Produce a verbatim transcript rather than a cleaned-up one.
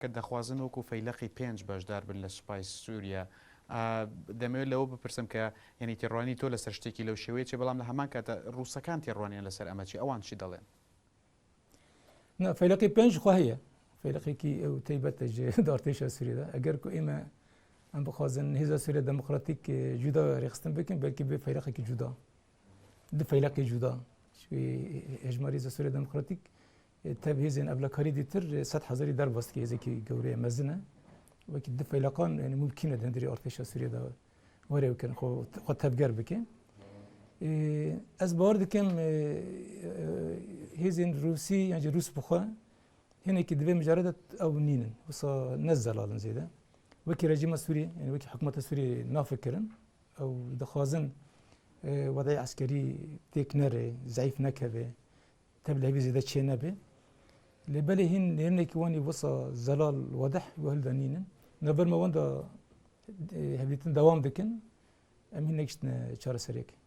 کە دەخوازن وەکو فەیلەقی پێنج بەشدار بن لە سوپای سووریا. ئا، دەمەوێت لەوە بپرسم کە، یعنی، تێڕوانی تۆ لەسەر شتێکی لەو شێوەیە چێ، بەڵام لە هەمان کاتە ڕووسەکان تێڕوانیان لەسەر ئەمە چی؟ ئەوان چی دەڵێن؟ Na, feyleqê pênc xwe heye. Feyleqekî ew teybet e ji artêşa Sûriyê de. Eger ku ême em bixwazin hêza Sûriya Demokratîk, e, cuda rêxistin bikin, belkî bê feyleqekî cuda. Du feyleqê cuda. Ji hejmarî hêza Sûriya Demokratîk, e, tev hêzên evlekarî dîtir, e, sed hezarî derbas dike, hêzekî gewre ye, mezin e. Wekî du feyleqan, yani, mumkîn e di hundirê artêşa Sûriyê de were bikin, xwe, xwe tevger bikin. Ê, ez bawer dikim, ê, ê, hêzên Rûsî, yan jî Rûs bi xwe, hinekî di vê mijarê de ew nînin. Wisa ne zelal in zêde. Wekî rejîma Sûriyê, yani wekî hikûmeta Sûriyê nafikirin. Ew dixwazin, ê, wedeyê eskerî têk nere, zeîf nekeve, tev li hevî zêde çê nebe. Lê belê hîn nêrînekî wan ê wisa zelal, wedeh, guhil de nînin. Navber me wan de, e, hevdîtin dewam dikin. Em hîn negiştine çareseriyek.